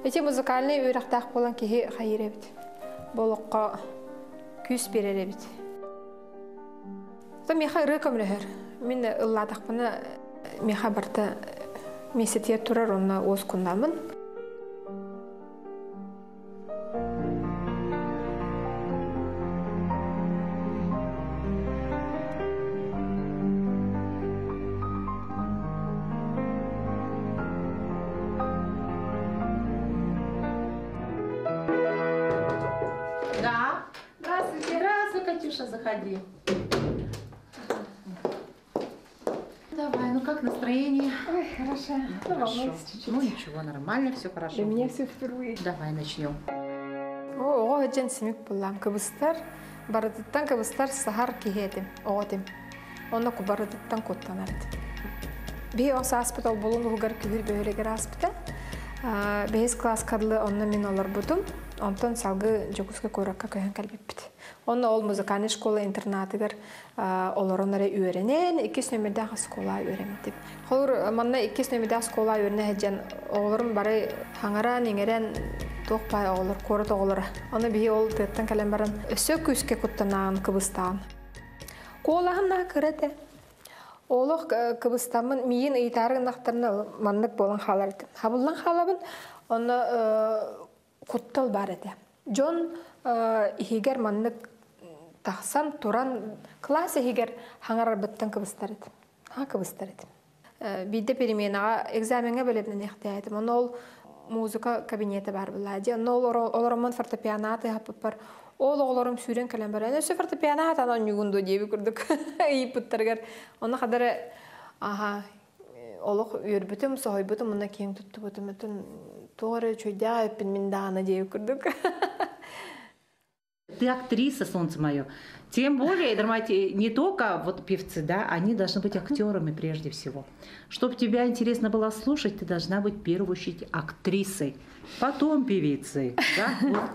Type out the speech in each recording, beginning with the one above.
Ити музыкальнай үөрэхтээх буолан киһи хайыыр эбит. Бу олоххо күүс биэрэр эбит. То миэхэ ырыа көмөлөһөр. Мин ыллаатахпына миэхэ барыта миэстэтигэр турар онно уоскуннаммын. Да. Здравствуйте. Здравствуй, Катюша, заходи. Давай, ну как настроение? Ой, хорошо. Ну, хорошо. Ну ничего, нормально, все хорошо. Для меня все впервые. Давай начнем. Оҕо сылдьан симик буллаам кыбыстар, барытыттан кыбыстар саһар киһи этим, оҕо этим. Онно барытыттан куттанар этим. Биһи ол сааспыт олболун уһугар күһүр бөһүөлэгэр ааспыта. Бэһис кылааска дылы онно мин олорбутум. Онтон салгыы Дьокуускай куоракка көһөн кэлбиппит. Онно ол музыкальнай школа интернатыгар олорон эрэ үөрэнэн, иккис нөмердээх оскуола үөрэммитим. Холобур, манна иккис нөмердээх оскуола үөрэнэ сылдьан оҕолорум бары хаҥаран, иҥэрэн туох баай оҕолор, куорат оҕолоро. Ону биһи ол тыаттан кэлэн баран өссө күүскэ куттанаан, кыбыстаан. Куолаһым наһаа кыра этэ. Олох кыбыстаммын миигин ыйытаары гыннахтарына маннык буолан хаалар этим. Хабыллан хаалабын, онно куттал баар этэ. Дьон иһигэр маннык тахсан туран класс иһигэр хаҥарарбыттан кыбыстар этим. Ха кыбыстар этим. Биирдэ переменаҕа экзамеҥҥа бэлэмнэниэхтээтим. Онно ол музыка кабинета баар буолла. Дьэ, онно олороммун фортепиано тыаһаппыппар ол оҕолорум сүүрэн кэлэн баран өссө фортепиано хатан оонньуугун дуо диэби курдук ыйыппыттарыгар онно хадары аха олох үөрбүтүм, соһуйбутум уонна киэҥ туттубутум. Өтөн туох эрэ үчүгэйдээх эппин мин даҕаны диэбит курдук. Ты актриса, солнце мое. Тем более, Драмати, не только вот певцы, да, они должны быть актерами прежде всего. Чтобы тебя интересно было слушать, ты должна быть в первую очередь актрисой, потом певицей. Да? Вот.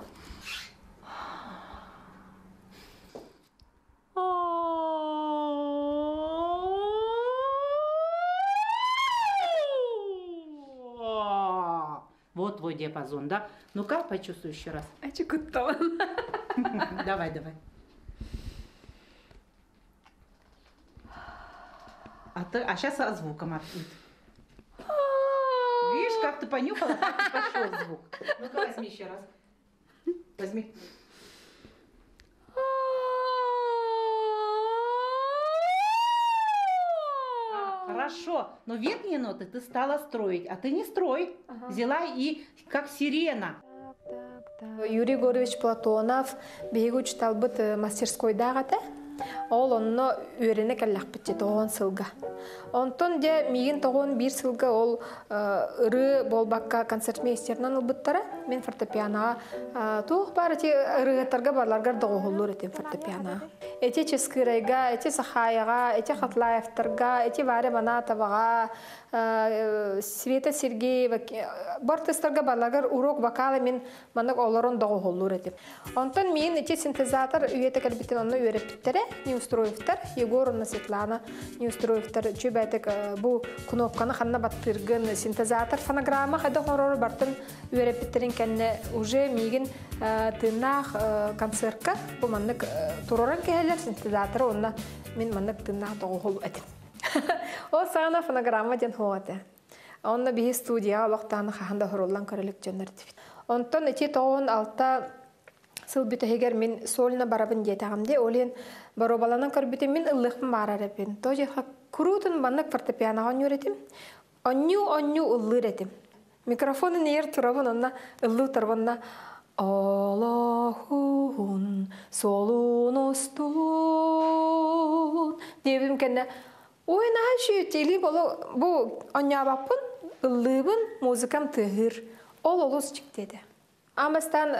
Вот твой диапазон, да? Ну-ка, почувствуй еще раз. А чекутталан. Давай, давай. А, ты, а сейчас со звуком. Видишь, как ты понюхала, так и пошел звук. Ну-ка, возьми еще раз. Возьми. А, хорошо, но верхние ноты ты стала строить, а ты не строй. Ага. Взяла и как сирена. Юрий Егорович Платонов биһиги учуталбыт мастерскойдаах этэ. Ол онно үөрэнэ кэллэхпит тоҕон сылга. Онтон дьэ миигин тоҕон биир сылга ол ырыы буолбакка концертмейстерынан ылбыттара. Мин фортепианоҕа туох баар эти ырыаһыттарга барларгар доҕуһуллуур этим фортепианоҕа. Эти Чыскыырайга, эти Сахаяҕа, эти Хатлаевтарга, эти Варя Манатоваҕа, Света Сергеева бартыстарга барларгар урок вокала мин маннык олорон доҕуһуллуур этим. Онтон миин ити синтезатор үйэтэ кэлбитин онно үөрэппиттэрэ Неустроевтар, Егор уонна Светлана Неустроевтар чүбэтик бу кнопканы ханна баттыыргын синтезатор фонограмма хайдах оҥорору бартын үөрэппиттэрин кэннэ уже миигин тыыннаах концертка бу маннык туроран кэһэлэр синтезаторы онно мин маннык тыыннаах доҕуһул этим. Ол саҕана фонограмма диэн суох этэ. Онно биһи студияҕа олохтоон хаһан да уһуруллан көрө дьоннор этибит. Онтон ити 96 сыл бүтэһигэр мин сольно барабын диэтэҕим дии. Ол иһин боруобаланан көрбүтүм мин ыллыахпын баарар эбин. То дьиэхэ куруутун маннык фортепианоҕа оонньуур этим. Онньуу-онньуу ыллыыр этим. Микрофон иннигэр турабын онно ыллыы турабын онно Олохун суолун устун диэбитим кэннэ ой наһаа үчүгэй илии болу бу онньообоппун ыллыыбын музыкам тыаһыыр ол олус дьикти этэ аан бастаан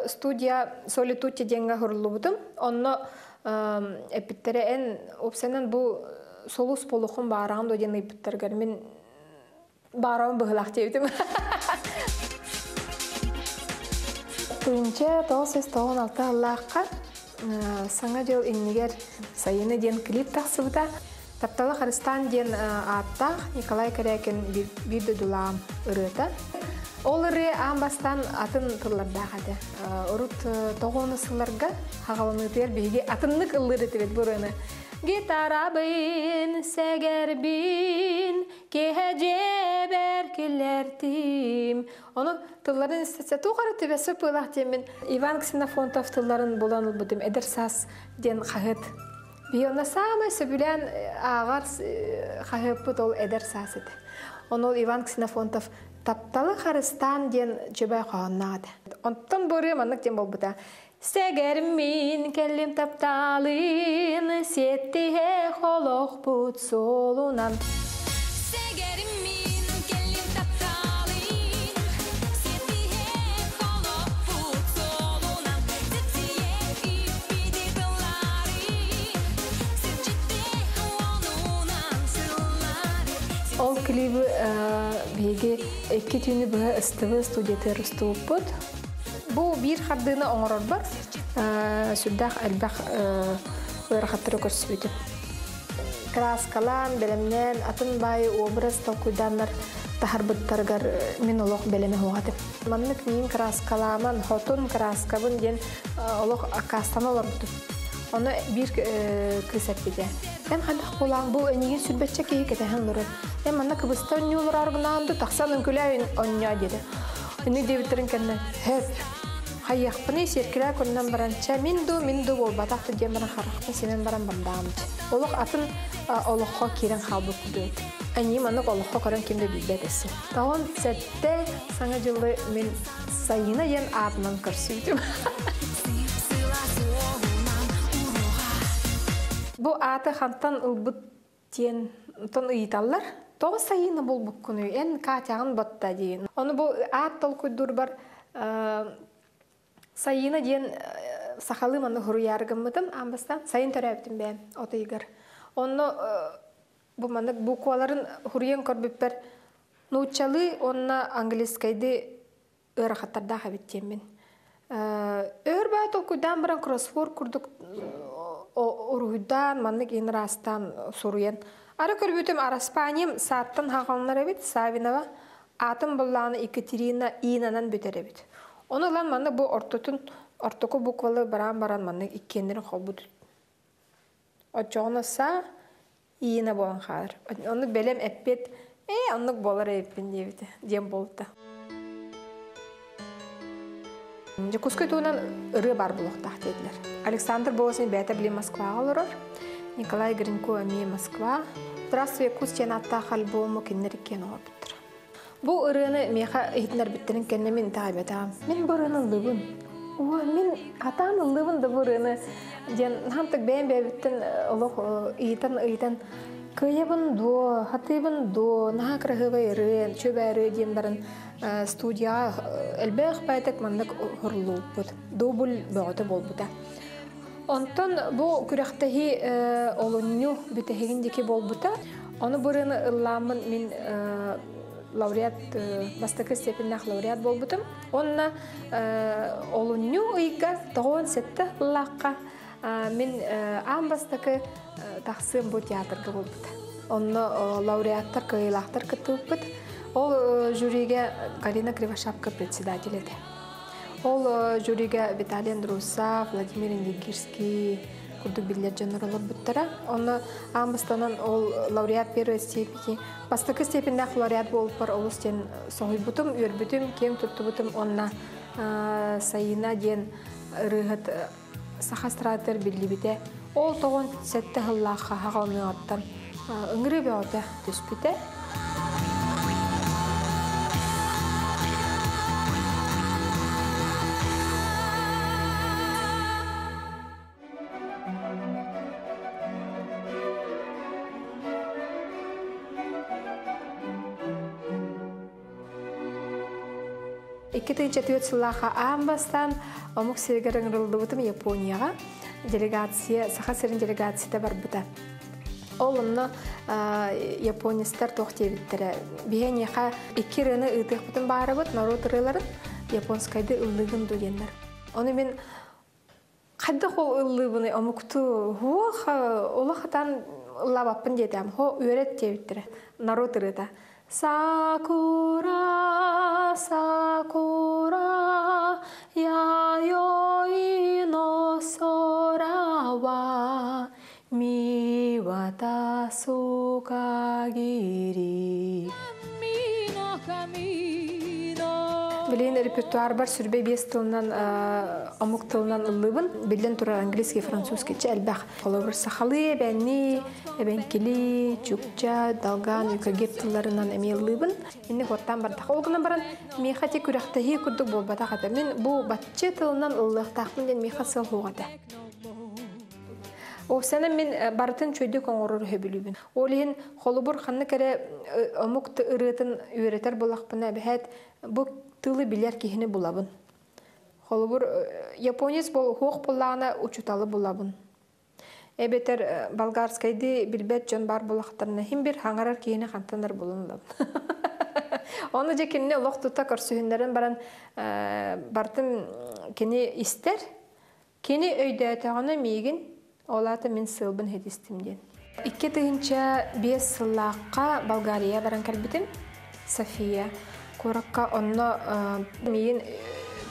студия Солитутти диэҥҥэ уһуруллубутум онно эппиттэрэ эн уопсайынан бу солус буолуоххун баараҕын дуо диэн ыйыппыттарыгар мин баарабын быһыылаах диэбитим. Тыынча 996 сыллаахха Саҥа дьыл иннигэр Сайыны диэн клип тахсыбыта. Таптала Харыстаан диэн ааттаах Николай Корякин биир дойдулаам ырыата. Ол ырыа аан бастаан атын тыллардаах этэ. Урут тоҕуону сылларга хаҕаланыытыгар биһиги атыннык ыллыыр этибит бу ырыаны. Гитарабын сэгэрбин киэһэ дьиэбэр киллэртим. Ону тылларын истэтсэ туох эрэ түбэсэ пыылаах диэммин Иван Ксенофонтов тылларын булан ылбытым «Эдэр саас» диэн хаһыат. Биһи онно саамай сөбүлээн ааҕар хаһыаппыт ол «Эдэр саас» этэ. Ону ол Иван Ксенофонтов «Тапталы харыстаан» диэн чөбөй хоһоонноох этэ. Онтон бу ырыа маннык диэн буолбута. Сэгэр мин кэллим тапталын, сиэттиһэ олохпут суолунан. Сэгэр мин кэллим тапталын, сиэттиһэ олохпут суолунан. Сипсийэ иппити тылларын, сирдьитте уонунан сыллары. Ол клибы биһиги икки түүнү быһа СТВ студиятыгар устубуппут. Бу биир хардыыны оҥорорбор сүрдээх элбэх ыарахаттары көрсүбүтүм. Краскалаан, бэлэмнээн, атын баайы образ толкуйдааннар таһарбыттарыгар мин олох бэлэмэ суох этим. Маннык миин краскалааман, хотун краскабын диэн олох аккаастана олорбутум. Ону биир кыыс эппитэ. Эн хайдах буолаан бу эйигин сүрбэччэ киһи кэтэһэн олорор. Эн манна кыбыста онньуу олороор гынаан ду тахсан үҥкүлээ онньоо диэтэ. Ини диэбиттэрин кэннэ хөп хайыахпыный сиэркилэ көрүнэн баран чэ мин ду мин ду буолбатах да диэн баран харахпын симэн баран бардаам олох атын олоххо киирэн хаалбыт курдук аньыы маннык олоххо көрөн ким да билбэт эссе тоҕон сэттэ саҥа дьылы мин Сайыына диэн аатынан көрсүбүтүм. Бу ааты хантан ылбыт диэн тон ыйыталлар. Тоҕо Сайыына булбуккунуй? Эн Катяҕын батта диэн. Ону бу аат толкуйдуурбар Сайыына диэн сахалыы манна хуруйаары гыммытым аан бастаан. Сайын төрөөбүтүм бэйэм от ыйыгар. Онно бу маннык букваларын хуруйан көрбүппэр нууччалыы уонна английскайды ыарахаттардаах эбит диэммин. Өр баа толкуйдаан баран кроссворд курдук уруһуйдаан, маннык иин ыраастаан суруйан. Ары көрбүтүм араспааньым сааттан хаҕаланар эбит, Савинова. Аатын буллаҕына Екатерина Инанан бүтэр эбит. Ону ылан маннык бу ортотун, ортоку буквалы бараан баран маннык иккиэннэрин холбут. Оччоҕуна саа Иина буолан хаалар. Оннук бэлэм эппиэт ээ оннук буолар эбиппин диэбитэ диэн буолта. Дьокуускай туһунан ырыа баар буолуохтаах диэтилэр. Александр Болосин бэйэтэ били Москваҕа олорор. Николай Гринько эмиэ Москва. Здравствуй, Якутск диэн ааттаах альбому кинилэр иккиэн оҥорбуттара. Бу ырыаны миэхэ иһитиннэрбиттэрин кэннэ мин итэҕэйбэтэҕим. Мин бу ырыаны ыллыыбын. Уо, мин хатаан ыллыыбын да бу ырыаны диэн хантык бэйэм бэйэбиттэн олох ыйытан-ыйытан кыайабын дуо, хатыыбын дуо, наһаа кыраһыабай ырыа, чүөбэ ырыа диэн баран студияҕа элбэх баайтак маннык хорлууппут. Дубль бөҕөтө буолбута. Онтон бу күрэхтэһии олунньу бүтэһигин диэки буолбута. Ону бу ырыаны ыллааммын мин лауреат бастакы степеннээх лауреат буолбутум. Онно олунньу ыйга 97 ыллаахха мин аан бастакы тахсыым бу театрга буолбута. Онно лауреаттар, кыайыылаахтар кыттыбыппыт. Ол жюригэ Галина Кривошапка председатель этэ. Ол жюригэ Виталий Андрусов, Владимир Индигирский курдук биллэр дьоннор олорбуттара. Онно аан бастанан ол лауреат первой степени, бастакы степеннээх лауреат буолуппар олус диэн соһуйбутум, үөрбүтүм, киэҥ туттубутум. Онно Сайыына диэн ырыаһыт саха эстрадатыгар биллибитэ. Ол тоҕон сэттэ сыллаахха хаҕалыныаҕыттан ыҥырыы бөҕөтө түспүтэ. 2004 сыллаахха аан бастаан омук сиригэр ыҥырыллыбытым Японияҕа делегация, Саха сирин делегацията барбыта. Ол онно японецтар туох диэбиттэрэ, биһи эйиэхэ икки ырыаны ыытыахпытын баарабыт, норуот ырыаларын японскайды ыллыыгын дуу диэннэр. Ону мин хайдах ол ыллыыбыный омуктуу хуох улахатан ыллаабаппын диэтэм хо үөрэт диэбиттэрэ народ ырыата сакура сакура. Сукагири. Билигин репертуарбар сүрбэ биэс тылынан омук тылынан ыллыыбын. Биллэн турар английский, французский элбэх. Холобур сахалыы, эбэнни, эбэҥкили, чукча, долган, юкагир тылларынан эмиэ ыллыыбын. Инник хуоттаан бардах. Ол гынан баран миэхэ ти күрэхтэһии курдук буолбатах этэ. Мин бу баччы тылынан ыллыахтаахпын диэн миэхэ сыал суох этэ. Уопсайынан мин барытын үчүгэйдик оҥорор сөбүлүүбүн. Ол иһин холобур ханнык эрэ омук ырыатын үөрэтэр буоллахпына эбэһээт бу тылы билэр киһини булабын. Холобур японец суох буоллаҕына учууталы булабын. Эбэтэр болгарскайды билбэт дьон баар буоллахтарына иһин бир хаҥарар киһини хантан эрэ булан ылабын. Ону дьэ кинини олох тута көрсүһүннэрэн баран бартын кини истэр. Кини өйдөөтөҕүнэ миигин, ол аата мин сыалбын ситистим диэн. 2005 сыллаахха Болгария баран кэлбитим. София куоракка онно миигин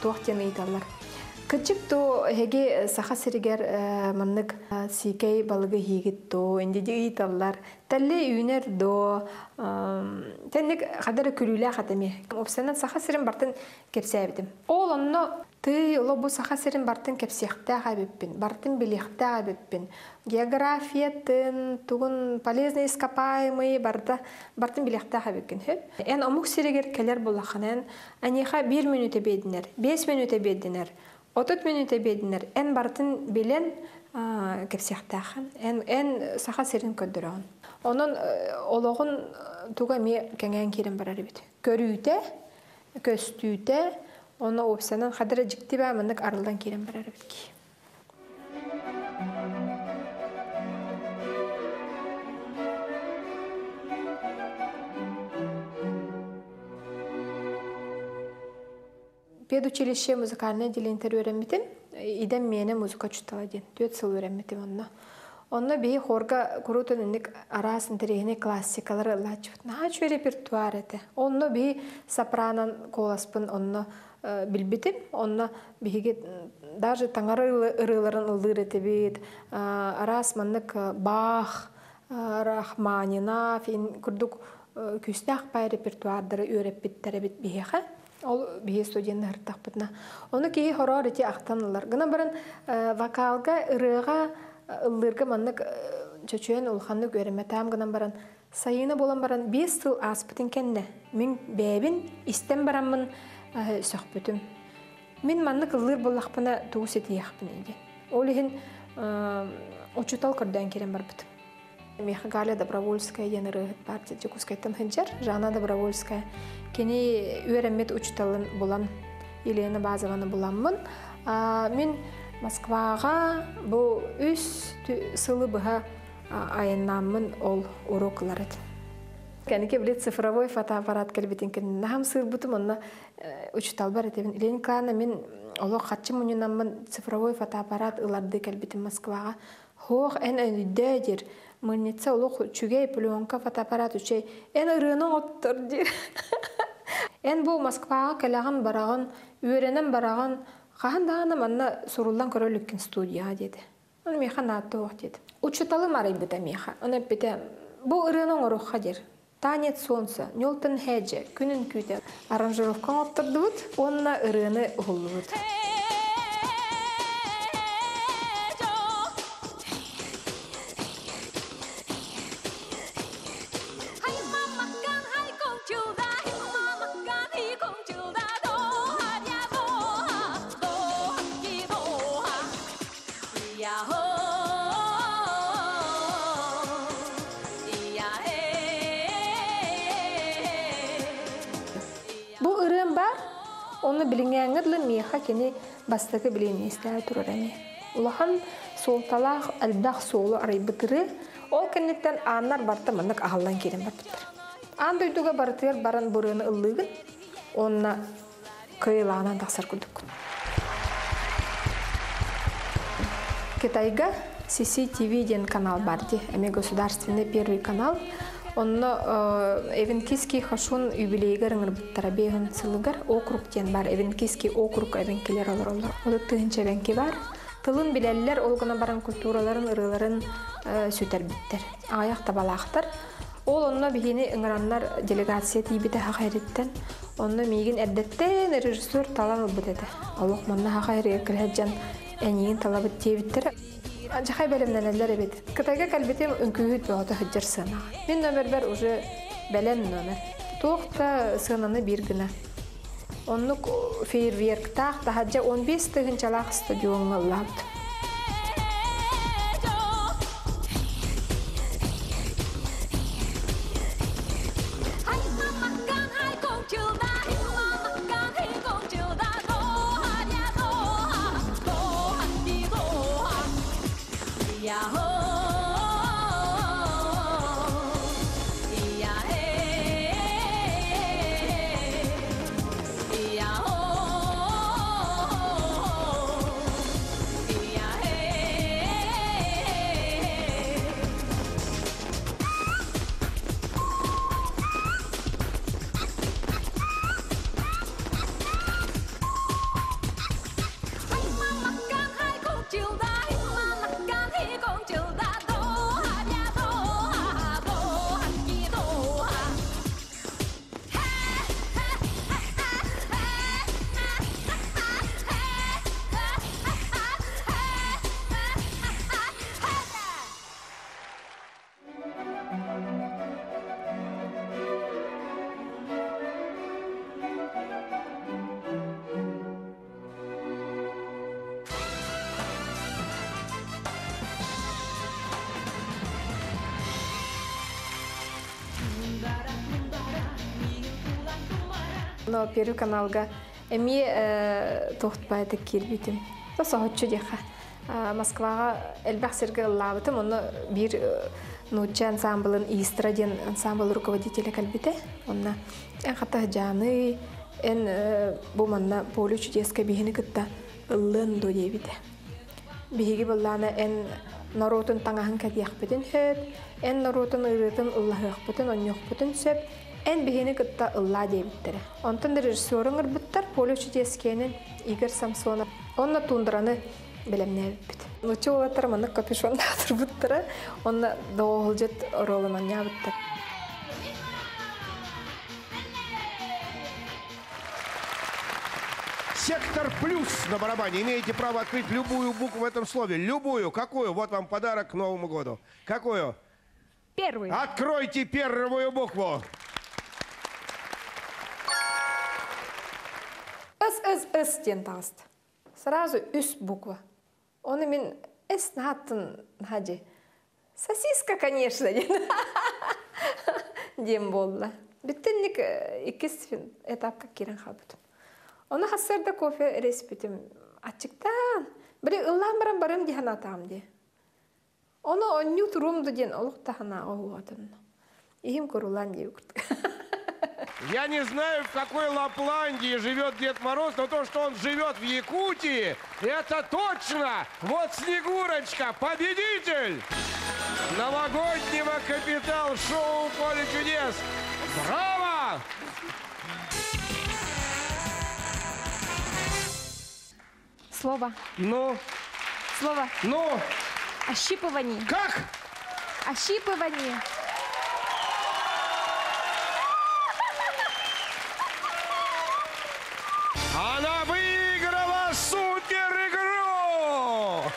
туох диэн ыйыталлар. Кырдьык дуу, эһиги Саха сиригэр маннык сиикэй балыгы иһиигит дуу, инди ыйыталлар. Тэлли үүнэр дуу, тэнник хадары күлүүлээх этэ эмиэ. Уопсайынан Саха сирин бартын кэпсээбитим. Ол онно тыый, оло бу Саха сирин бартын кэпсиэхтээх эбиппин, бартын билиэхтээх эбиппин. Географиятын, тугун полезный ископаемый барда бартын билиэхтээх эбиккин сөп. Эн омук сиригэр кэлэр буоллаххына, эниэхэ биир мүнүүтэ биэрдинэр, 5 мүнүүтэ биэрдинэр, 30 мүнүүтэ биэрдинэр, эн бартын билэн кэпсиэхтээххин. Эн, эн Саха сирин көрдөрөҕүн. Онон олоҕун туга эмиэ кэҥээн киирэн барар эбит. Көрүүтэ, көстүүтэ, онно уопсайынан хадара дьикти баа маннык арыллан киирэн барар эбит ки. Педучилище музыкальнай отделениетер үөрэммитим. Идэм миэнэ музыка учуутала диэн. 4 сыл үөрэммитим онно. Онно биһи хорга куруутун инник араас интэриэһинэй классикалары ыллааччыбыт. Наһаа үчүгэй репертуар этэ. Онно биһи сопранон куоласпын онно билбитим. Онно биһиги даже таҥара ырыаларын ыллыыр этибит. Араас маннык Бах, Рахманинов курдук күүстээх пай репертуардары үөрэппиттэр эбит биһиэхэ. Ол биһи студеннар ыртахпытына. Ону киһи хороор ити ахтан ылар. Гынан баран вокалга, ырыаҕа ыллыырга маннык чөчүөн улаханнык үөрэммэтээм гынан баран сайына буолан баран 5 сыл ааспытын кэннэ мин бэйэбин истэн бараммын сөхпүтүм. Мин маннык ыллыыр буоллахпына тугу ситиэхпин диэн. Ол иһин учуутал көрдөөн киирэн барбытым. Миэхэ Галя Добровольская диэн ырыаһыт баар Дьокуускайтан сылдьар, Жанна Добровольская. Кини үөрэммит учууталын булан, Елена Базованы буламмын. Мин Москваҕа бу 3 сылы быһа айаннааммын ол урок ылар этим. Кэнники били цифровой фотоаппарат кэлбитин кэннэ наһам сыырбытым, онно учууталбар этебин. Елена Николаевна, мин олох хаччы мунньунаммын цифровой фотоаппарат ыларды кэлбитим Москваҕа. Хоох эн өйдөө дир. Мыльница олох үчүгэй, пленка фотоаппарат үчүгэй. Эн ырыаны оҥоттор диир. Эн бу Москваҕа кэлэҕин бараҕын, үөрэнэн бараҕын, хаһан даҕаны манна суруллан көрө иликкин студияҕа диэтэ. Ону миэхэ наадта диэтэ. Учууталым арыйбыта миэхэ. Ону эппитэ, бу ырыаны оҥоруохха диир. Танец солнца, Ньолтон Хэдже, күнүн күүтэ. Аранжировка оҥоттордубут уонна ырыаны уһуллубут. Бу ырыам бар, оны билиҥҥээҥҥэ дылы миэхэ кини бастакы билиниэстээх турар эми. Улахан суолталаах элбэх суолу арыйбыт ырыа, ол кэнниттэн ааннар барта маннык аһыллан киирэн барбыттар. Аан дойдуга барытыгар баран бу ырыаны ыллыыгын, уонна кыайылаанан тахсар курдуккун. Китайга CCTV диэн канал бар ди, эми государственный первый канал. Онно Эвенкийский хошун юбилейгер ыҥырбыттара 5 сылыгар округ диэн бар. Эвенкийский округ эвенкилер олороллор. 30 тыһыынча эвенки бар. Тылын билэллэр, ол гынан баран культураларын, ырыаларын сүтэрбиттэр. Аҕыйах табалаахтар. Ол онно биһини ыҥыраннар делегация тиийбитэ саха сириттэн. Онно миигин эрдэттэн режиссер талан ылбыт этэ. Олох манна саха сиригэр кэлэ сылдьан эйигин талабыт диэбиттэрэ. Дьахай бэлэмнэнэллэр эбит. Кытайга кэлбитим үҥкүүһүт бөҕөтө сылдьар сыанаҕа. Мин номербэр уже бэлэм номер. Туох да сыананы биир гына. Оннук фейерверктаах таһырдьа 15 тыһыынчалаах стадиоҥҥа ыллаабыт. Но Первый каналга эмиэ туохтбайдык киирбитим. Соһуччу диэхэ. Москваҕа элбэх сиргэ ыллаабытым. Онно биир нуучча ансамблын Истра диэн ансамбл руководителя кэлбитэ. Онно эн хата дьааный, эн бу манна поле чудеска биһини кытта ыллыан дуо диэбитэ. Биһиги быллаана эн норуотун таҥаһын кэтиэхпитин сөп, эн норуотун ырыатын ыллаһыахпытын, онньуохпутун сөп, эн биһини кытта ыллаа диэбиттэрэ. Онтон режиссерун ырбыттар Поле чудескиэнин Игорь Самсонов. Онно туундараны бэлэмнээбиппит. Нуучча уолаттара маннык капюшоннаатырбыттара, онно доҕоһулдьут оруолун оонньообуттар. Сектор плюс на барабане. Имеете право открыть любую букву в этом слове. Любую. Какую? Вот вам подарок к Новому году. Какую? Первую. Откройте первую букву. С, С, С диэн таҕыста. Сразу үс буква. Ону мин С наһааттын хаджи. Сосиска, конечно, диэн. Диэн буолла. Бүттэнник иккис этапка киирэн хаалбытым. Ону хассыарда кофе эрэспитим. Аччыктаан. Били ыллаан баран барым дии санаатаҕым дии. Ону онньуу туруом да диэн олох да санааҕа уһуатынна. Иһим курулаан дии курдук. Я не знаю, в какой Лапландии живет Дед Мороз, но то, что он живет в Якутии, это точно! Вот Снегурочка, победитель! Новогоднего капитал-шоу «Поле чудес». Браво! Слово. Ну? Слово. Ну? Ощипывание. Как? Ощипывание. Она выиграла супер игру!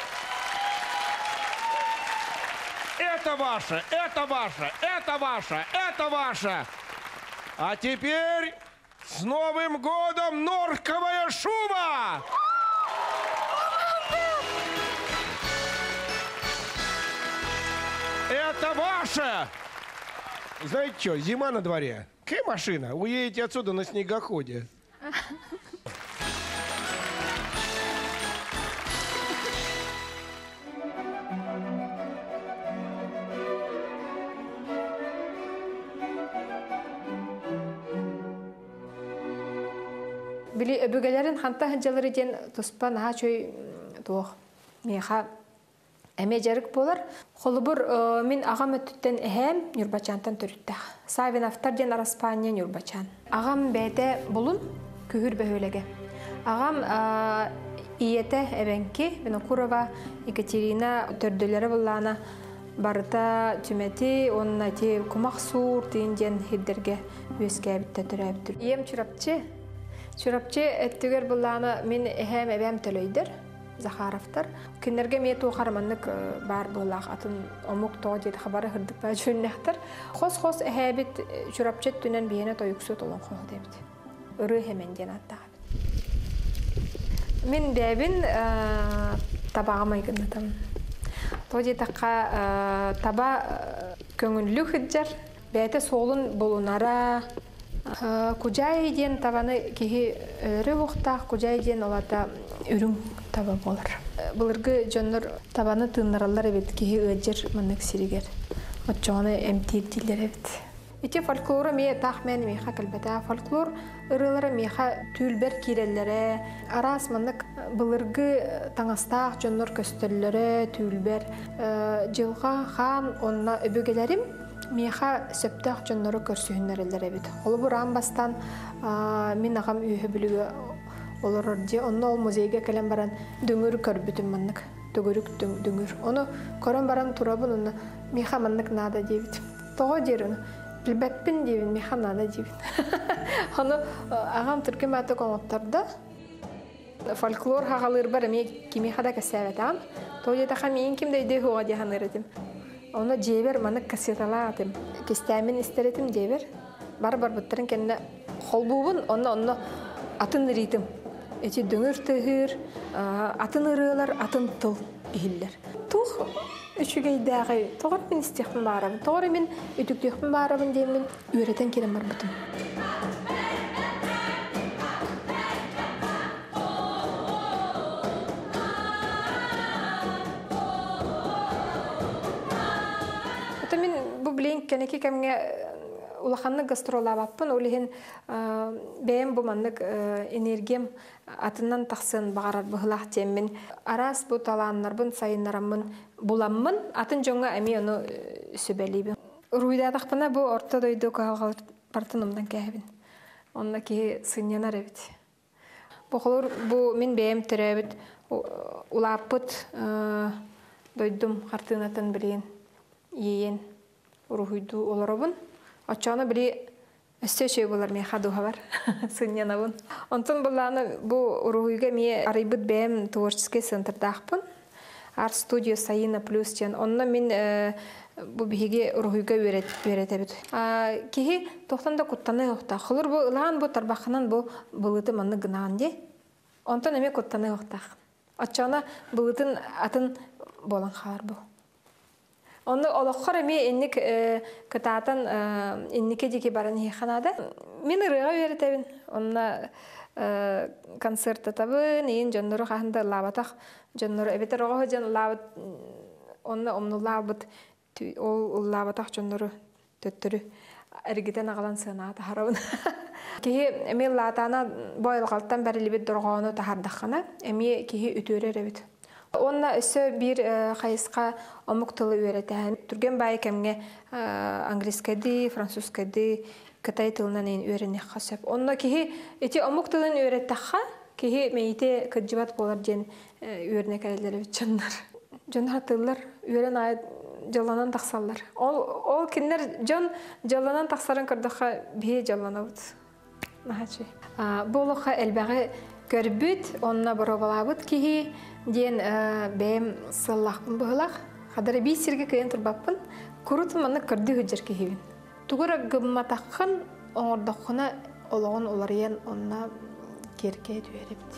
Это ваше, это ваше, это ваше, это ваше. А теперь с Новым годом, норковая шуба! Это ваше! Знаете что, зима на дворе. Какая машина? Уедете отсюда на снегоходе. Били өбүгэлэрин ханта сылдьаллары диэн туспа наһаа үчүгэй туох миэхэ эмиэ дьарык буолар. Холобур, мин аҕам өттүттэн эһээм Ньурбачаантан төрүттээх. Савиновтар диэн араспаанньа Ньурбачаан. Аҕам бэйэтэ Булун, Күһүр бөһүөлэгэ. Аҕам Ийэтэ эбэҥки Винокурова Екатерина төрдүлэрэ буллаана барыта түмэти уонна ити кумах суур тыын диэн хирдэргэ үөскээбиттэ төрөөбүттүр. Ийэм Чурапчы. Чурапчы өттүгэр буллаана мин эһээм эбээм төлөйдөр. Захаровтар. Кинилэргэ эмиэ туох маннык баар буоллаах атын омук тоҕо диэтэхэ бары хырдык баа дьүннэхтэр. Хос-хос эһээбит Чурапчы өттүнэн биһиэнэ тойуксут олоҥхоһут эбит. Ырыы хэмэн диэн ааттаах эбит. Мин бэйэбин табаҕа майгыннатам. Тоҕо диэтэххэ таба көҥүллүк сылдьар, бэйэтэ суолун булунара. Кудьай диэн табаны киһи өлөрө уохтаах, кудьай диэн ол аата үрүҥ таба буолар. Былыргы дьоннор табаны тыыннараллар эбит киһи ыалдьар маннык сиригэр. Оччоҕуна эмтиир дииллэр эбит. Ити фольклору эмиэ таах мээн миэхэ кэлбэтэ. Фольклор ырыалара миэхэ түүл киирэллэрэ, араас маннык былыргы таҥастаах дьоннор көстөллөрө түүлбэр. Дьылҕа хаан онно өбүгэлэрим миэхэ сөптөөх дьоннору көрсүһүннэрэллэр эбит. Холобур, аан бастаан мин аҕам үөһэ Бүлүүгэ олорор дии. Онно ол музейга кэлэн баран дүҥүр көрбүтүм маннык. Төгүрүк дүҥүр. Ону көрөн баран турабын онно миэхэ маннык наада диэбитим. Тоҕо диир ону? Билбэппин диибин, миэхэ наада диибин. Ону аҕам түргэн баатык оҥоттордо. Фольклор хаҕалыырбар эмиэ кимиэхэ да кэпсээбэтэҕим. Тоҕо диэтэххэ миигин ким да өйдүө суоҕа дии саныыр этим. Онно дьиэбэр маннык кассеталаах этим. Кистээммин истэр этим дьиэбэр. Бар барбыттарын кэннэ холбуубун, онно онно атын ритм. Эти дүҥүр тыһыыр, атын ырыалар, атын тыл иһиллэр. Туох үчүгэйдээҕий? Тоҕо мин истиэхпин баарабын? Тоҕо мин үтүктүөхпүн баарабын диэммин үөрэтэн киирэн барбытым. Это мин бу билин кэнэки кэмҥэ улаханнык гастролаабаппын, ол иһин бэйэм бу маннык энергиям атынан тахсыан баҕарар быһылаах диэммин араас бу талааннарбын сайыннараммын буламмын атын дьоҥҥо эмиэ ону сүбэлиибин. Уруйдаатахпына бу орто дойду кыһалҕалар бартын умнан кээһэбин. Онно киһи сынньанар эбит. Бу холур бу мин бэйэм төрөөбүт улааппыт дойдум хартыынатын билигин иэйэн уруһуйдуу олоробун. Оччоҕуна били өссө үчүгэй буолар миэхэ дууһабар сынньанабын. Онтон былааны бу уруһуйга эмиэ арыйбыт бэйэм творческий центрдаахпын. Арт студия Саина плюс диэн. Онно мин бу биһиги уруһуйга үөрэтэбит. Киһи тохтон да куттаныа охтаах. Холур бу ылаан бу тарбаххынан бу былыты маннык гынаан дии. Онтон эмиэ куттаныа охтаах. Оччоҕуна былытын атын буолан хаалар бу. Онно олоххор эмиэ инник кытаатан инники диэки баран иһиэххэ наада. Мин ырыаҕа үөрэтэбин. Онно концертатабын, иин дьоннору хаһан да ыллаабатах дьоннору эбэтэр оҕо сылдьан ыллаабыт онно умнуллаабыт ол ыллаабатах дьоннору төттөрү эргитэн аҕалан сыанаҕа таһарабын. Киһи эмиэ ыллаатаана бу айылҕаттан бэриллибит дорҕоону таһаардаххына, эмиэ киһи үтүөрэр эбит. Уонна өссө биир хайысха омук тылы үөрэтээһин. Түргэн баайы кэмҥэ английскайдыы, французскайдыы, кытай тылынан үөрэниэххэ сөп. Онно киһи ити омук тылын үөрэттэххэ, киһи мэйиитэ кырдьыбат буолар диэн үөрэнэ кэлэллэр эбит дьоннор. Дьон хатыыллар, үөрэн аайы дьоллонон тахсаллар. Ол, ол кинилэр дьон дьоллонон тахсарын көрдөххө биһи дьоллонобут. Наһаа Бу олоххо элбэҕи көрбүт, онно боруобалаабыт киһи диэн бэйэм сыллаахпын быһылаах. Хадара биир сиргэ кыайан турбаппын. Курутун маннык көрдүү сылдьар киһибин. Тугу эрэ гымматаххын оҥордоххуна олоҕун уларыйан онно киэркэйэ түһэр эбит.